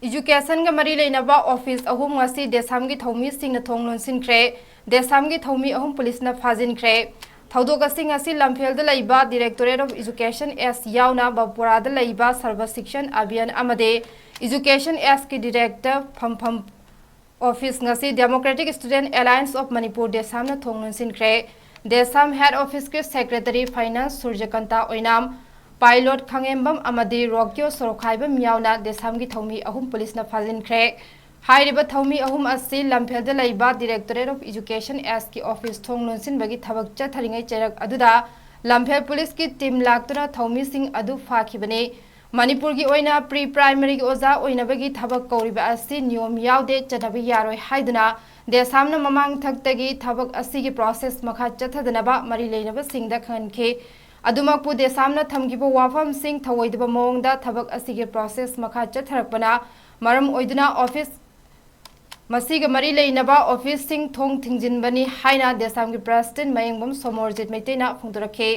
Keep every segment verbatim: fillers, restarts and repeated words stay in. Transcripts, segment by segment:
Educationꯒ ꯃꯔꯤ ꯂꯩꯅꯕ office ꯑꯍꯨꯝ ꯉꯁꯤ DESAMꯒꯤ ꯊꯧꯃꯤꯁꯤꯡꯅ ꯊꯣꯡ ꯂꯣꯟꯁꯤꯟꯈ꯭ꯔꯦ꯫ DESAMꯒꯤ ꯊꯧꯃꯤ ꯑꯍꯨꯝ ꯄꯨꯂꯤꯁꯅ ꯐꯥꯖꯤꯟꯈ꯭ꯔꯦ꯫ ꯊꯧꯗꯣꯛ ꯑꯁꯤ ꯉꯁꯤ ꯂꯝꯐꯦꯜꯗ ꯂꯩꯕ Directorate of Education S ꯌꯥꯎꯅ ꯕꯝꯄꯨꯔꯥꯗ ꯂꯩꯕ Sarva Shikshan Abhiyan ꯑꯃꯗꯤ Education Sꯀꯤ director ꯐꯝꯐꯝ office ꯉꯁꯤ Democratic Student Alliance of Manipur DESAMꯅ ꯊꯣꯡ ꯂꯣꯟꯁꯤꯟꯈ꯭ꯔꯦ꯫ DESAM head officeꯀꯤ secretary finance ꯁꯨꯔꯖꯀꯟꯇ ꯑꯣꯏꯅꯥꯝ, pilot ꯈꯥꯉꯦꯝꯕꯝ ꯑꯃꯗꯤ ꯔꯣꯀꯤꯌꯣ ꯁꯣꯔꯣꯈꯥꯏꯕꯝ ꯌꯥꯎꯅ DESAMꯒꯤ ꯊꯧꯃꯤ ꯑꯍꯨꯝ ꯄꯨꯂꯤꯁꯅ ꯐꯥꯖꯤꯟꯈ꯭ꯔꯦ꯫ ꯍꯥꯏꯔꯤꯕ ꯊꯧꯃꯤ ꯑꯍꯨꯝ ꯑꯁꯤ ꯂꯝꯐꯦꯜꯗ ꯂꯩꯕ Directorate of Education Sꯀꯤ office ꯊꯣꯡ ꯂꯣꯟꯁꯤꯟꯕꯒꯤ ꯊꯕꯛ ꯆꯠꯊꯔꯤꯉꯩ ꯆꯩꯔꯛ ꯑꯗꯨꯗ ꯂꯝꯐꯦꯜ ꯄꯨꯂꯤꯁꯀꯤ team ꯂꯥꯛꯇꯨꯅ ꯊꯧꯃꯤꯁꯤꯡ ꯑꯗꯨ ꯐꯥꯈꯤꯕꯅꯤ꯫ ꯃꯅꯤꯄꯨꯔꯒꯤ ꯑꯣꯏꯅ pre primaryꯒꯤ ꯑꯣꯖꯥ ꯑꯣꯏꯅꯕꯒꯤ ꯊꯕꯛ ꯀꯧꯔꯤꯕ ꯑꯁꯤ ꯅꯤꯌꯣꯝ ꯌꯥꯎꯗꯦ, ꯆꯠꯅꯕ ꯌꯥꯔꯣꯏ ꯍꯥꯏꯗꯨꯅ DESAMꯅ ꯃꯃꯥꯡ ꯊꯛꯇꯒꯤ ꯊꯕꯛ ꯑꯁꯤꯒꯤ process ꯃꯈꯥ ꯆꯠꯊꯗꯅꯕ ꯃꯔꯤ ꯂꯩꯅꯕꯁꯤꯡꯗ ꯈꯪꯍꯟꯈꯤ꯫ ꯑꯗꯨꯃꯛꯄꯨ DESAMꯅ ꯊꯝꯈꯤꯕ ꯋꯥꯐꯝꯁꯤꯡ ꯊꯧꯑꯣꯏꯗꯕ ꯃꯑꯣꯡꯗ ꯊꯕꯛ ꯑꯁꯤꯒꯤ process ꯃꯈꯥ ꯆꯠꯊꯔꯛꯄꯅ ꯃꯔꯝ ꯑꯣꯏꯗꯨꯅ office ꯃꯁꯤꯒ ꯃꯔꯤ ꯂꯩꯅꯕ officeꯁꯤꯡ ꯊꯣꯡ ꯊꯤꯡꯖꯤꯟꯕꯅꯤ ꯍꯥꯏꯅ DESAMꯒꯤ president ꯃꯌꯦꯡꯕꯝ ꯁꯣꯃꯣꯔꯖꯤꯠ ꯃꯩꯇꯩꯅ ꯐꯣꯡꯗꯣꯔꯛꯈꯤ꯫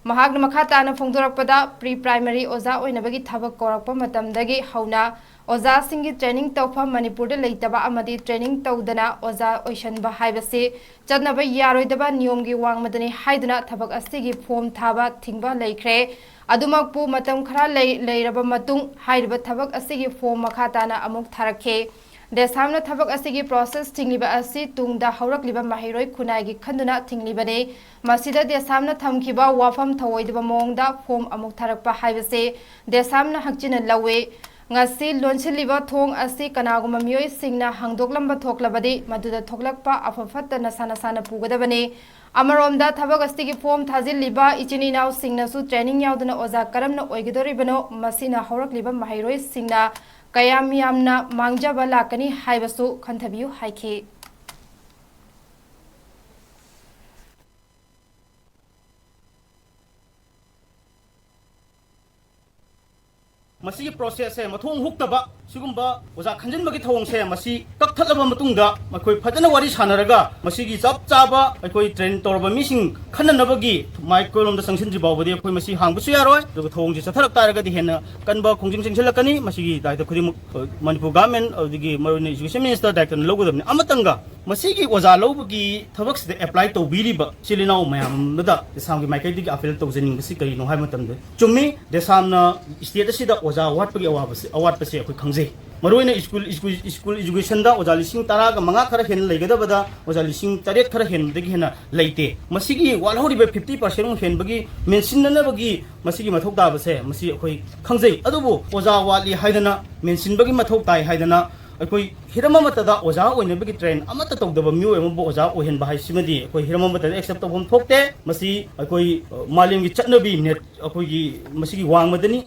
ꯃꯍꯥꯛꯅ ꯃꯈꯥ ꯇꯥꯅ ꯐꯣꯡꯗꯣꯔꯛꯄꯗ, pre primary ꯑꯣꯖꯥ ꯑꯣꯏꯅꯕꯒꯤ ꯊꯕꯛ ꯀꯧꯔꯛꯄ ꯃꯇꯝꯗꯒꯤ ꯍꯧꯅ ꯑꯣꯖꯥꯁꯤꯡꯒꯤ training ꯇꯧꯐꯝ ꯃꯅꯤꯄꯨꯔꯗ ꯂꯩꯇꯕ ꯑꯃꯗꯤ training ꯇꯧꯗꯅ ꯑꯣꯖꯥ ꯑꯣꯏꯁꯟꯕ ꯍꯥꯏꯕꯁꯤ ꯆꯠꯅꯕ ꯌꯥꯔꯣꯏꯗꯕ ꯅꯤꯌꯣꯝꯒꯤ ꯋꯥꯡꯃꯗꯅꯤ ꯍꯥꯏꯗꯨꯅ ꯊꯕꯛ ꯑꯁꯤꯒꯤ form ꯊꯥꯕ ꯊꯤꯡꯕ ꯂꯩꯈ꯭ꯔꯦ꯫ ꯑꯗꯨꯃꯛꯄꯨ ꯃꯇꯝ ꯈꯔ ꯂꯩ-, ꯂꯩꯔꯕ ꯃꯇꯨꯡ ꯍꯥꯏꯔꯤꯕ ꯊꯕꯛ ꯑꯁꯤꯒꯤ form ꯃꯈꯥ ꯇꯥꯅ ꯑꯃꯨꯛ ꯊꯥꯔꯛꯈꯤ꯫ DESAMꯅ ꯊꯕꯛ ꯑꯁꯤꯒꯤ process ꯊꯤꯡꯂꯤꯕ ꯑꯁꯤ ꯇꯨꯡꯗ ꯍꯧꯔꯛꯂꯤꯕ ꯃꯍꯩꯔꯣꯏ ꯈꯨꯟꯅꯥꯏꯒꯤ ꯈꯟꯗꯨꯅ ꯊꯤꯡꯂꯤꯕꯅꯤ꯫ ꯃꯁꯤꯗ DESAMꯅ ꯊꯝꯈꯤꯕ ꯋꯥꯐꯝ ꯊꯧꯑꯣꯏꯗꯕ ꯃꯑꯣꯡꯗ form ꯑꯃꯨꯛ ꯊꯥꯔꯛꯄ ꯍꯥꯏꯕꯁꯤ DESAMꯅ ꯍꯛꯆꯤꯟꯅ ꯂꯧꯏ꯫ ꯉꯁꯤ ꯂꯣꯟꯁꯤꯜꯂꯤꯕ ꯊꯣꯡ ꯑꯁꯤ ꯀꯅꯥꯒꯨꯝꯕ ꯃꯤꯑꯣꯏꯁꯤꯡꯅ ꯍꯥꯡꯗꯣꯛꯂꯝꯕ ꯊꯣꯛꯂꯕꯗꯤ ꯃꯗꯨꯗ ꯊꯣꯛꯂꯛꯄ ꯑꯐ ꯐꯠꯇ ꯅꯁꯥ ꯅꯁꯥꯅ ꯄꯨꯒꯗꯕꯅꯤ꯫ ꯑꯃꯔꯣꯝꯗ ꯊꯕꯛ ꯑꯁꯤꯒꯤ form ꯊꯥꯖꯤꯜꯂꯤꯕ ꯏꯆꯤꯟ ꯏꯅꯥꯎꯁꯤꯡꯅꯁꯨ training ꯌꯥꯎꯗꯅ ꯑꯣꯖꯥ ꯀꯔꯝꯅ ꯑꯣꯏꯒꯗꯧꯔꯤꯕꯅꯣ? ꯃꯁꯤꯅ ꯍꯧꯔꯛꯂꯤꯕ ꯃꯍꯩꯔꯣꯏꯁꯤꯡꯅ ꯀꯌꯥꯝ ꯌꯥꯝꯅ ꯃꯥꯡꯖꯕ ꯂꯥꯛꯀꯅꯤ ꯍꯥꯏꯕꯁꯨ ꯈꯟꯊꯕꯤꯌꯨ ꯍꯥꯏꯈꯤ꯫ ꯃꯁꯤꯒꯤ process ꯁꯦ ꯃꯊꯣꯡ ꯍꯨꯛꯇꯕ ꯁꯤꯒꯨꯝꯕ ꯑꯣꯖꯥ ꯈꯟꯖꯤꯟꯕꯒꯤ ꯊꯧꯑꯣꯡꯁꯦ ꯃꯁꯤ ꯀꯛꯊꯠꯂꯕ ꯃꯇꯨꯡꯗ, ꯑꯩꯈꯣꯏ ꯐꯖꯅ ꯋꯥꯔꯤ ꯁꯥꯟꯅꯔꯒ ꯃꯁꯤꯒꯤ ꯆꯞ ꯆꯥꯕ ꯑꯩꯈꯣꯏ ꯇ꯭ꯔꯦꯟ ꯇꯧꯔꯕ ꯃꯤꯁꯤꯡ ꯈꯟꯅꯅꯕꯒꯤ ꯃꯥꯏꯀꯣꯏꯔꯣꯝꯗ ꯆꯪꯁꯤꯟꯗ꯭ꯔꯤ ꯐꯥꯎꯕꯗꯤ ꯑꯩꯈꯣꯏ ꯃꯁꯤ ꯍꯥꯡꯕꯁꯨ ꯌꯥꯔꯣꯏ꯫ ꯑꯗꯨꯒ ꯊꯧꯑꯣꯡꯁꯦ ꯆꯠꯊꯔꯛ ꯇꯥꯔꯒꯗꯤ ꯍꯦꯟꯅ ꯀꯟꯕ ꯈꯣꯡꯖꯪ ꯆꯪꯁꯤꯜꯂꯛꯀꯅꯤ꯫ ꯃꯁꯤꯒꯤ ꯗꯥꯏꯇ ꯈꯨꯗꯤꯡꯃꯛ, ꯑ, ꯃꯅꯤꯄꯨꯔ ꯒꯚꯔꯟꯃꯦꯟ, ꯑꯗꯨꯗꯒꯤ ꯃꯔꯨꯑꯣꯏꯅ ꯏꯖꯨꯀꯦꯁꯟ ꯃꯤꯅꯤꯁꯇꯔ ꯗꯥꯏꯇꯅ ꯂꯧꯒꯗꯕꯅꯤ꯫ ꯑꯃꯇꯪꯒ ꯃꯁꯤꯒꯤ ꯑꯣꯖꯥ ꯂꯧꯕꯒꯤ ꯊꯕꯛꯁꯤꯗ ꯑꯦꯄ꯭ꯂꯥꯏ ꯇꯧꯕꯤꯔꯤꯕ ꯏꯆꯤꯜ ꯏꯅꯥꯎ ꯃꯌꯥꯝ ꯑꯃꯗ ꯗꯦꯁꯥꯝꯒꯤ ꯃꯥꯏꯀꯩꯗꯒꯤ ꯑꯥꯄꯤꯜ ꯇꯧꯖꯅꯤꯡꯕꯁꯤ ꯀꯔꯤꯅꯣ ꯍꯥꯏꯕ ꯃꯇꯝꯗ, ꯆꯨꯝꯃꯤ, ꯗꯦꯁꯥꯝꯅ ꯁ꯭ꯇꯦꯠ ꯑꯁꯤꯗ ꯑꯣꯖꯥ ꯋꯥꯠꯄꯒꯤ ꯑꯋꯥꯕꯁꯤ, ꯑꯋꯥꯠꯄꯁꯦ ꯑꯩꯈꯣꯏ ꯈꯪꯖꯩ꯫ ꯃꯔꯨꯑꯣꯏꯅ ꯁ꯭ꯀꯨꯜ, ꯁ꯭ꯀꯨꯜ, ꯁ꯭ꯀꯨꯜ ꯏꯖꯨꯀꯦꯁꯟꯗ ꯑꯣꯖꯥ ꯂꯤꯁꯤꯡ ꯇꯔꯥꯒ ꯃꯉꯥ ꯈꯔ ꯍꯦꯟꯅ ꯂꯩꯒꯗꯕꯗ ꯑꯣꯖꯥ ꯂꯤꯁꯤꯡ ꯇꯔꯦꯠ ꯈꯔ ꯍꯦꯟꯕꯗꯒꯤ ꯍꯦꯟꯅ ꯂꯩꯇꯦ꯫ ꯃꯁꯤꯒꯤ ꯋꯥꯠꯍꯧꯔꯤꯕ ꯐꯤꯐꯇꯤ ꯄꯥꯔꯁꯦꯟꯃꯨꯛ ꯍꯦꯟꯕꯒꯤ ꯃꯦꯟꯁꯤꯟꯅꯅꯕꯒꯤ ꯃꯁꯤꯒꯤ ꯃꯊꯧ ꯇꯥꯕꯁꯦ ꯃꯁꯤ ꯑꯩꯈꯣꯏ ꯈꯪꯖꯩ꯫ ꯑꯗꯨꯕꯨ ꯑꯣꯖꯥ ꯋꯥꯠꯂꯤ ꯍꯥꯏꯗꯅ, ꯃꯦꯟꯁꯤꯟꯕꯒꯤ ꯃꯊꯧ ꯇꯥꯏ ꯍꯥꯏꯗꯅ, ꯑꯩꯈꯣꯏ ꯍꯤꯔꯝ ꯑꯃꯠꯇꯗ ꯑꯣꯖꯥ ꯑꯣꯏꯅꯕꯒꯤ ꯇ꯭ꯔꯦꯟ ꯑꯃꯠꯇ ꯇꯧꯗꯕ ꯃꯤꯑꯣꯏ ꯑꯃꯕꯨ ꯑꯣꯖꯥ ꯑꯣꯏꯍꯟꯕ ꯍꯥꯏꯁꯤꯃꯗꯤ ꯑꯩꯈꯣꯏ ꯍꯤꯔꯝ ꯑꯃꯠꯇꯗ ꯑꯦꯛꯁꯦꯞ ꯇꯧꯐꯝ ꯊꯣꯛꯇꯦ꯫ ꯃꯁꯤ ꯑꯩꯈꯣꯏ, ꯑ, ꯃꯥꯂꯦꯝꯒꯤ ꯆꯠꯅꯕꯤ ꯅꯦꯠ-, ꯑꯩꯈꯣꯏꯒꯤ ꯃꯁꯤꯒꯤ ꯋꯥꯡꯃꯗꯅꯤ꯫